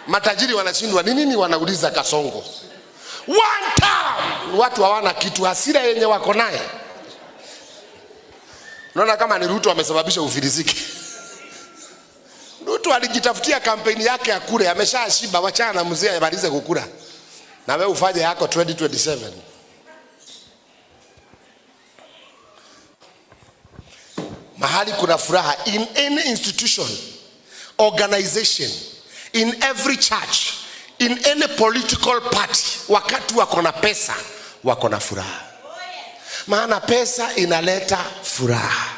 Matajiri wanashindwa ni nini, wanauliza Kasongo. One time watu hawana kitu, hasira yenye wako naye. Unaona kama ni Ruto amesababisha ufilisiki. Ruto alijitafutia kampeni yake ya kule, ameshashiba, wachana na mzee amalize kukula. Na wewe ufanye yako 2027. Mahali kuna furaha in any institution, organization, in every church, in any political party, wakati wako na pesa wako na furaha, maana pesa inaleta furaha.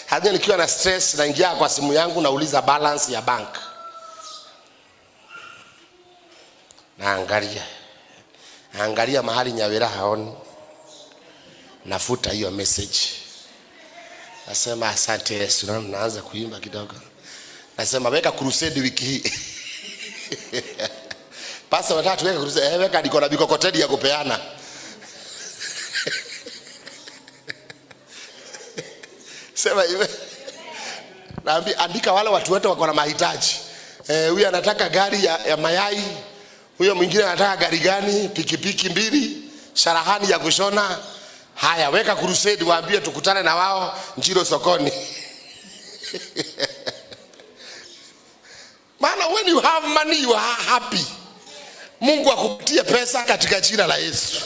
Hata nikiwa na stress naingia kwa simu yangu nauliza balance ya bank, naangalia angalia mahali Nyawira haoni, nafuta hiyo message, nasema asante Yesu, na naanza kuimba kidogo, nasema weka crusade wiki hii. Pasa watatu weka crusade, weka niko na mikokoteni ya kupeana. Sema hivi. Naambia andika wale watu wote wako na mahitaji. Huyu anataka gari ya mayai, huyo mwingine anataka gari gani, pikipiki mbili, sharahani ya kushona. Haya, weka crusade, waambie tukutane na wao Njiro sokoni. Maana when you have money you are happy. Mungu akupatie pesa katika jina la Yesu.